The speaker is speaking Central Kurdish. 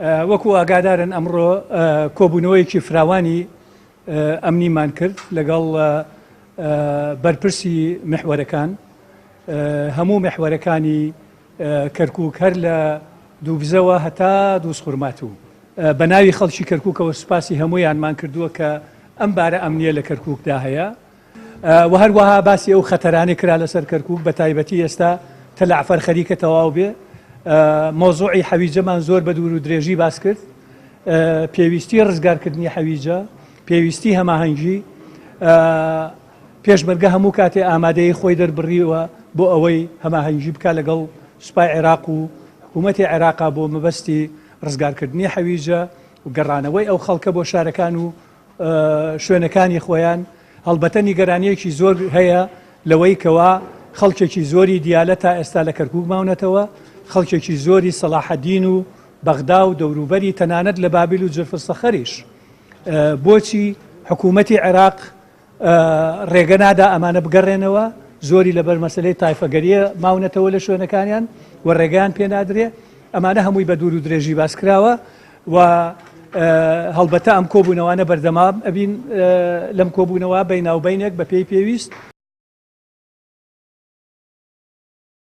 وەکو ئاگادارن ئەمڕۆ کۆبوونەوەیەکی فراوانی ئەمنیمان کرد لەگەڵ بەرپرسی محوەرەکان، هەموو محوەرەکانی کەرکوک هەر لە دووبزەوە هەتا دووزخورماتوو. بە ناوی خەڵکی کەرکوکەوە سوپاسی هەموویانمان کردووە کە ئەم بارە ئەمنیە لە کەرکوکدا هەیە و هەروەها باسی ئەو خەتەرانەی کرا لەسەر کەرکوک بە تایبەتی ئێستا تەلەعفەر خەریکە تەواو بێ. مەوزوعی حەویجەمان زۆر بە دوور و درێژی باس کرد، پێویستی ڕزگارکردنی حەویجە، پێویستی هەماهەنگی، پێشمەرگە هەموو کاتێ ئامادەیی خۆی دەربڕیوە بۆ ئەوەی هەماهەنگی بکات لەگەڵ سوپای عێراق و حکوومەتی عێراقا بۆ مەبەستی ڕزگارکردنی حەویجە و گەڕانەوەی ئەو خەڵکە بۆ شارەکان و شوێنەکانی خۆیان. هەڵبەتە نیگەرانییەکی زۆر هەیە لەوەی کەوا خەڵکێکی زۆری دیالە تا ئێستا لە کەرکووک ماونەتەوە، خەڵکێکی زۆری سەڵاحەدین و بەغدا و دەوروبەری تەنانەت لە بابل و جرف الصخریش. بۆچی حکوومەتی عێراق ڕێگە نادا ئەمانە بگەڕێنەوە، زۆری لەبەر مەسەلەی تایفەگەرییە ماونەتەوە لە شوێنەکانیان و ڕێگەیان پێ نادرێ. ئەمانە هەمووی بە دوور و درێژی باس کراوە و هەڵبەتە ئەم کۆبوونەوانە بەردەمام ئەبین لەم کۆبوونەوە بەیناوبەینێک بە پێی پێویست.